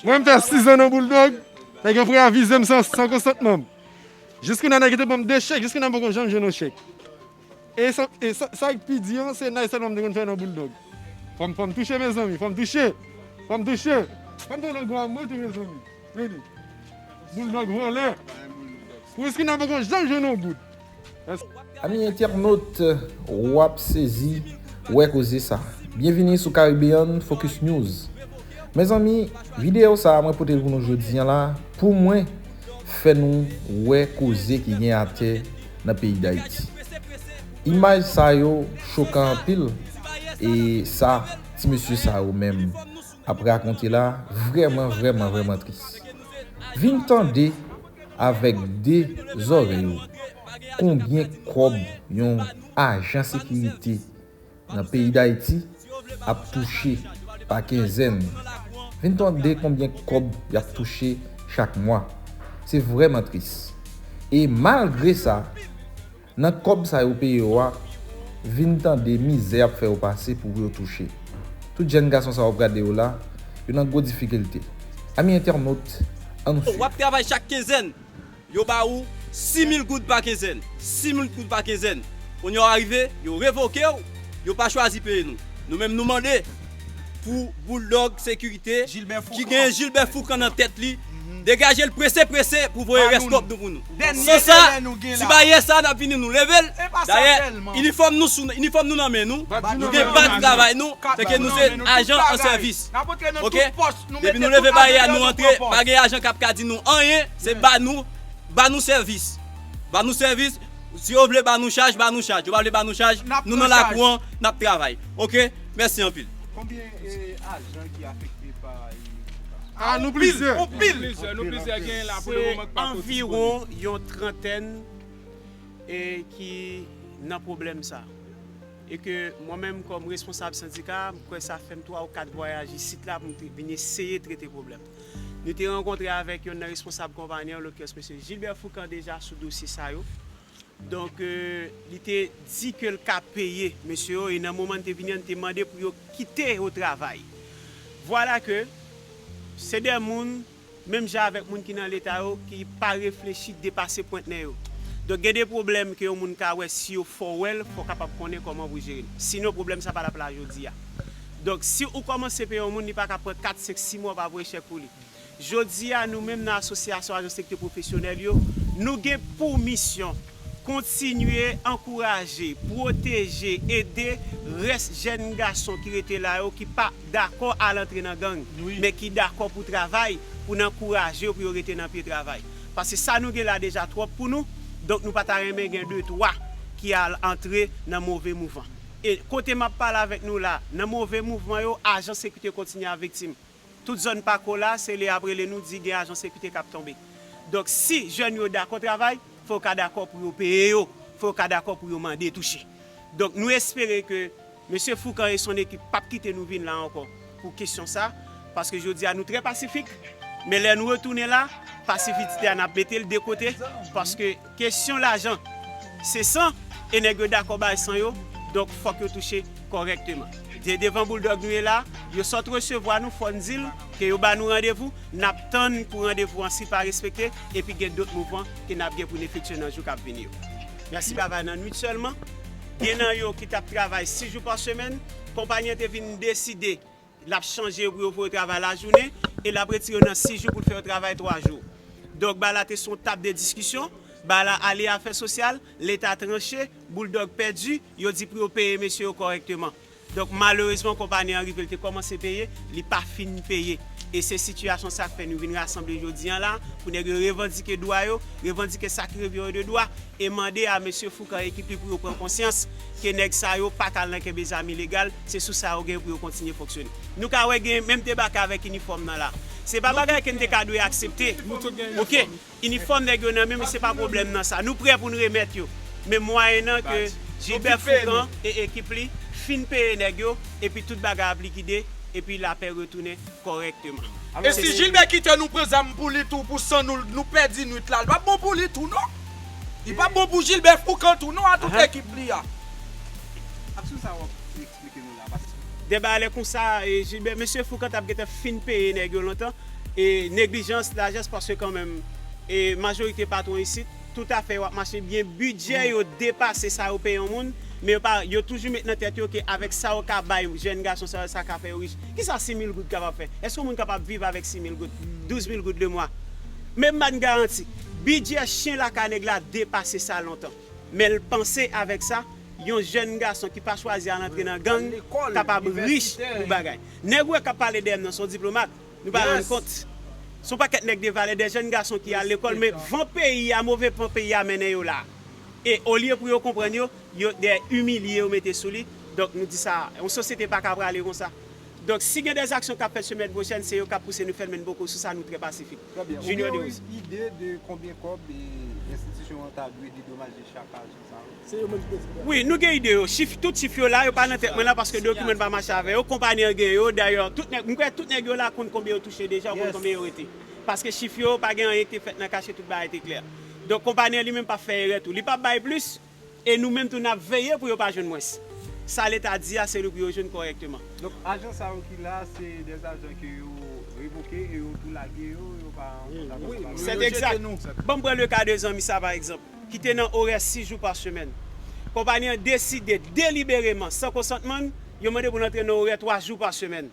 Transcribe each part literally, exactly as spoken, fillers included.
Mwen, m fè sis zan nan Bulldog, nèg yo preavize m san, san konsantman m. Jiskounya, nèg yo te ban m de chèk, jiskounya, m poko janm jwenn yon chèk. E sa, e sa, sa k pi di an, se nice sèlman m te konn fè nan Bulldog. Fò m, fò m touche, mezanmi, fò m touche. Fò m touche. Fò m touche nan gwa mwen tou, mezanmi. Vini. Bulldog vòlè. Pou jiskounya, m poko janm jwenn yon goud. Ami entènot, w ap sezi wè koze sa. Byenvini sou Caribbean Focus News. Mezanmi, videyo sa a mwen pote l pou nou jodi a la, pou mwen fè nou wè koze ki gen atè nan peyi Dayiti. Imaj sa yo chokan anpil, e sa ti mesye sa yo menm ap rakonte la vrèman, vrèman, vrèman tris. Vin tande avèk de zòrèy ou konbyen kòb yon ajan sekirite nan peyi Dayiti ap touche pa kenzèn. Vin tande konbyen kòb y ap touche chak mwa. Se vrèman tris. E malgre sa, nan kòb sa yo peye yo a, vin tande mizè y ap fè yo pase pou yo touche. Tout jèn gason sa w ap gade yo la, yo nan gwo difikilte. Ami entènot, ann nou swiv. W ap travay chak kenzèn, yo ba ou sis mil goud pa kenzèn. Sis mil goud pa kenzèn. Kounye a w arive, yo revoke w, yo pa chwazi peye nou. Nou menm, nou mande pou Bulldog Sekirite, ki gen Gilbert Foucan nan tèt li, degaje l prese, prese pou voye rès kòb nou pou nou. San sa, ti bayè sa, n ap vini nou leve l. Dayè, inifòm nou sou, inifòm nou nan men nou. Nou gen badj travay nou, se ke nou se ajan an sèvis. Oke? Depi nou leve bayè a, nou antre, pa gen ajan k ap ka di nou anyen, se ba nou, ba nou sèvis. Ba nou sèvis, si yo vle ba nou chaj, ba nou chaj. Yo pa vle ba nou chaj, nou nan lakou an, n ap travay. Oke? Mèsi anpil. Konbyen, eh, ajan ki afekte pa, eh, Ah, nou plizyè. Anpil, anpil. Nou plizyè, nou plizyè gen la pou le moman ki pa disponib. Se anviwon yon trantèn, eh, ki nan pwoblèm sa. E ke mwen menm kòm responsab sendika, m kwè sa fè m twa ou kat vwayaj isit la pou m te vin eseye trete pwoblèm. Nou te rankontre avèk yonn nan responsab konpayi an, an lokilyans mesye Gilbert Foucan deja sou dosye sa yo. Donk, eh, li te di ke l ka peye mesye yo, e nan moman n te vini an, n te mande pou yo kite yo travay. Vwala ke se de moun, menm jan avèk moun ki nan Leta yo, ki pa reflechi depase pwent nen yo. Donk, gen de pwoblèm ke yon moun ka wè, si yo fè w wè l, fò w kapab konnen kòman pou jere l. Sinon, pwoblèm sa pa t ap la jodi a. Donk, si ou kòmanse peye yon moun, li pa ka pran kat, senk, sis mwa w pa voye chèk pou li. Jodi a, nou menm nan Asosyasyon Ajan Sekirite Pwofesyonèl yo, nou gen pou misyon kontinye ankouraje, pwoteje, ede rès jèn gason ki rete la yo, ki pa dakò al antre nan gang, men ki dakò pou travay, pou n ankouraje yo pou yo rete nan pye travay. Paske sa nou gen la deja twòp pou nou, donk nou pa ta renmen gen de, twa ki al antre nan move mouvman. E kote m ap pale avèk nou la, nan move mouvman yo, ajan sekirite kontinye a viktim. Tout zòn pa kola, se lè y ap rele nou di gen ajan sekirite k ap tonbe. Donk, si jèn yo dakò travay, fò yo ka dakò pou yo peye yo, fò yo ka dakò pou yo mande touche. Donk, nou espere ke mesye Foucan e son ekip p ap kite nou vin la ankò pou kesyon sa, paske jodi a nou trè pasifik, men lè nou retounen la, pasifisite a n ap mete l de kote, paske kesyon lajan, se san, e nèg yo dakò bay san yo, donk fòk yo touche kòrèkteman. De, devan Bulldog nou ye la, yo sot resevwa nou, fò n di l ke yo ba nou randevou, n ap tann pou randevou an si l pa respekte, epi gen dòt mouvman ke n ap gen pou n efektye nan jou k ap vini yo. Mèsi. Travay nan nwit sèlman. Gen nan yo ki t ap travay sis jou pa semèn, konpayi an te vin deside l ap chanje yo pou yo voye yo travay lajounen, e l ap retire yo nan sis jou pou l fè yo travay twa jou. Donk, bagay la te sou yon tab de diskisyon, bagay la ale afè sosyal, Leta tranche, Bulldog pèdi, yo di pou yo peye mesye yo kòrèkteman. Donk, malerezman, konpayi an rive, l te kòmanse peye, li pa fin peye. E se sitiyasyon sa k fè nou vin rasanble jodi a la, pou nèg yo revandike dwa yo, revandike sa ki revyen yo de dwa, e mande a mesye Foucan ekip li pou yo pran konsyans ke nèg sa yo pa ka al nan kenbe zam ilegal, se sou sa yo gen pou yo kontinye fonksyone. Nou ka wè gen menm te baka avèk inifòm nan la. Se pa bagay ke n te ka dwe aksepte. Oke, inifòm nèg yo nan men, men se pa pwoblèm nan sa. Nou prè pou n remèt yo. Men mwayennan ke Gilbert Foucan e ekip li fin peye nèg yo, epi tout bagay ap likide, epi lapè retounen kòrèkteman. E si Gilbert kite nou pran zam pou li tou, pou san nou, nou pèdi nwit la, li p ap bon pou li tou non. Li p ap bon pou Gilbert Foucan tou non, a tout ekip li a. Aksyon sa w ap eksplike nou la, paske de bagay lè konsa, e, Gilbert, mesye Foucan t ap gentan fin peye nèg yo lontan. e neglijans, lajès, paske kanmenm, e majorite patwon isit, tout afè yo ap mache byen, bidjè yo depase sa yo peye yon moun, men yo pa, yo toujou met nan tèt yo ke avèk sa yo ka bay jèn gason sa yo, sa ka fè yo rich. Kisa sis mil goud kapab fè? Èske yon moun kapab viv avèk sis mil goud, douz mil goud le mwa? Men m ba n garanti, bidjè chen lakay nèg la depase sa lontan. Men l panse avèk sa, yon jèn gason ki pa chwazi al antre nan gang kapab rich pou bagay. Nèg ou wè k ap pale dèyè m nan, se yon diplomat. Nou pa rann kont. Se yon pakèt nèg de valè, de jèn gason ki al lekòl, men van peyi a, move van peyi a mennen yo la. E olye pou yo konprann yo, yo dèyè imilye yo mete sou li. Donk nou di sa, yon sosyete pa ka prale konsa. Donk si gen de aksyon k ap fèt semèn pwochèn, se yo k ap pouse nou fè l, men n poko sou sa, nou trè pasifik. Junior Deus. Ou gen yon ide de konbyen kòb e enstitisyon an ta dwe dedomaje chak ajan sa yo? Se yo menm ki deside. Wi, nou gen ide yo. Chif, tout chif yo la, yo pa nan tèt mwen la paske dokiman pa mache avè yo. Konpayi an gen yo. Dayè, tout nèg, m kwè tout nèg yo la konn konbyen yo touche deja, yo konn konbyen yo rete. Paske chif yo, pa gen anyen ki te fèt nan kache, tout bagay te klè. Donk, konpayi an li menm p ap fè erè tou. Li p ap bay plis, e nou menm tou n ap veye pou yo pa jwenn mwens. Sa Leta di a, se li pou yo jwenn kòrèkteman. Donk, ajan sa yo ki la, se de ajan ke yo revoke e yo tou lage yo, yo pa an kontak ansanm avè yo. Wi, wi. C'est exact. Bon, m pran le ka de zanmi sa, pa egzanp, ki te nan orè sis jou pa semèn. Konpayi an deside delibereman, san konsantman l, yo mande pou l antre nan orè twa jou pa semèn.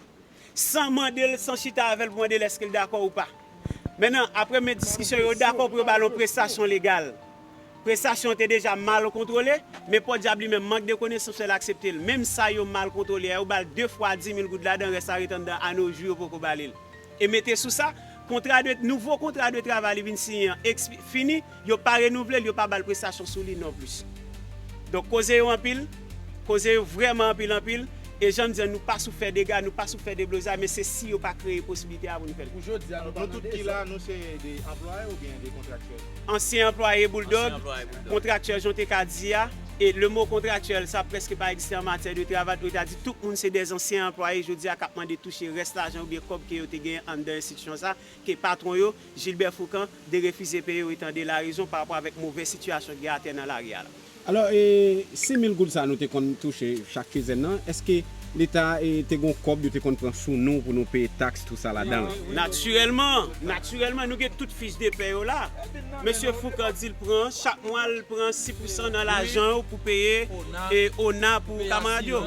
San mande l, san chita avè l pou mande l èske l dakò ou pa. Mentnan, apre men diskisyon, yo dakò pou yo ba l yon prestasyon legal. Prestasyon an te deja mal kontwole, men podyab li menm, mank de konesans fè l aksepte l. Menm sa yo mal kontwole a, yo ba l de fwa dis mil goud ladan, rès la ret anndan, a no jou yo poko ba li l. E mete sou sa, kontra de, nouvo kontra de travay li vin siyen an ekspi-, fini, yo pa renouvle l, yo pa ba l prestasyon sou li non plis. Donk, koze yo anpil, koze yo vrèman anpil, anpil, e jan m di an, nou pa sou fè dega, nou pa sou fè deblozay, men se si yo pa kreye posiblite a pou nou fè l. Pou jodi a, nou pa nan deza. Nou tout ki la, nou se de anplwaye oubyen de kontraktyèl? Ansyen anplwaye Bulldog, kontraktyèl, jan w te ka di a, e le mo kontraktyèl, sa prèske pa egziste an matyè de travay, ou ta di tout moun se de ansyen anplwaye jodi a k ap mande touche rès lajan oubyen kòb ke yo te genyen anndan enstitisyon sa, ke patwon yo, Gilbert Fourcand, derefize peye yo, etan de la rezon pa rapò avèk movè sitiyasyon ki atè nan lari a la. Alò, e, sis mil goud sa nou te konn touche chak kenzèn nan, èske Leta, e, te gon kòb yo te konn pran sou nou pou nou peye taks, tou sa ladan l? Natirèlman, natirèlman, nou gen tout fich de pè yo la. Mesye Fourcand di l pran, chak mwa l pran sis pousan nan lajan yo pou peye, e, ona pou kamarad yo.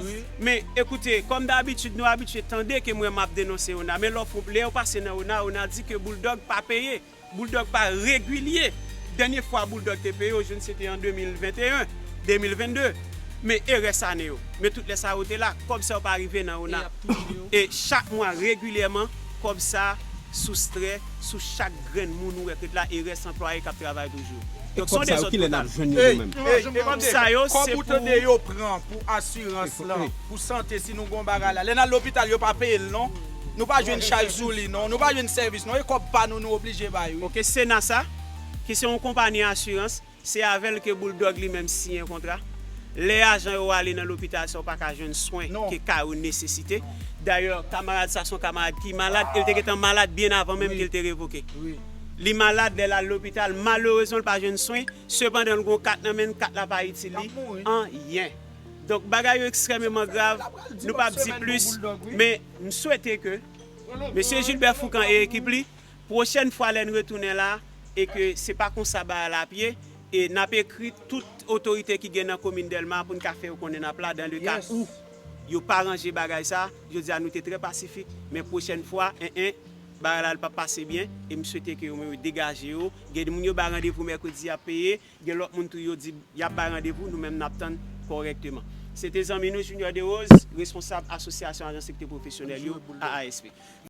Men, ekoute, kòm dabitid, nou abitye tande ke mwen m ap denonse ona. Men lè w fon, lè yo pase nan ona, ona di ke Bulldog pa peye. Bulldog pa regilye. Dènye fwa Bulldog te peye yo, jwenn se te an de mil venteyen, de mil vennde. Men e rès ane yo. Men tout lè sa yo te la, kòb sa yo pa rive nan ona. E chak mwa, regilyèman, kòb sa soustrè sou chak grenn moun ou wè k ret la, e rès anplwaye k ap travay toujou. Donk, se yon dezòd total. E kòb sa yo, se pou kòb ou tande yo pran pou asirans lan, pou sante, si nou gon bagay la. Lè n al lopital, yo pa peye l non. Nou pa jwenn chaj sou li non. Nou pa jwenn sèvis non. E kòb pa nou, nou oblije bay wi. Oke, Senasa, ki se yon konpayi asirans, se avè l ke Bulldog li menm siyen kontra. Lè ajan yo ale nan lopital sa, yo pa ka jwenn swen ke ka yo nesesite. Dayè, kamarad sa se yon kamarad ki malad, e l te gentan malad byen avan menm ke l te revoke. Li malad, lè l al lopital, malerezman, l pa jwenn swen. Sepandan, l gon kat nan men l, kat la pa itil li anyen. Donk, bagay yo ekstrèmeman grav. Nou p ap di plis, men m swete ke mesye Gilbert Fourcand e ekip li, pwochèn fwa lè n retounen la, e ke se pa konsa bagay la ap ye, e n ap ekri tout otorite ki gen nan komin Dèlma pou n ka fè yo konnen n ap la, dans le cas où yo pa ranje bagay sa, jodi a nou te trè pasifik, men pwochèn fwa, en, en, bagay la l p ap pase byen, e m swete ke yo menm yo degaje yo. Gen moun yo bay randevou mèkredi, y ap peye, gen lòt moun tou yo di y ap bay randevou, nou menm n ap tann kòrèkteman. Se te zanmi nou Junior Derose, responsab Asosyasyon Ajan Sektè Pwofesyonèl yo, A A S P.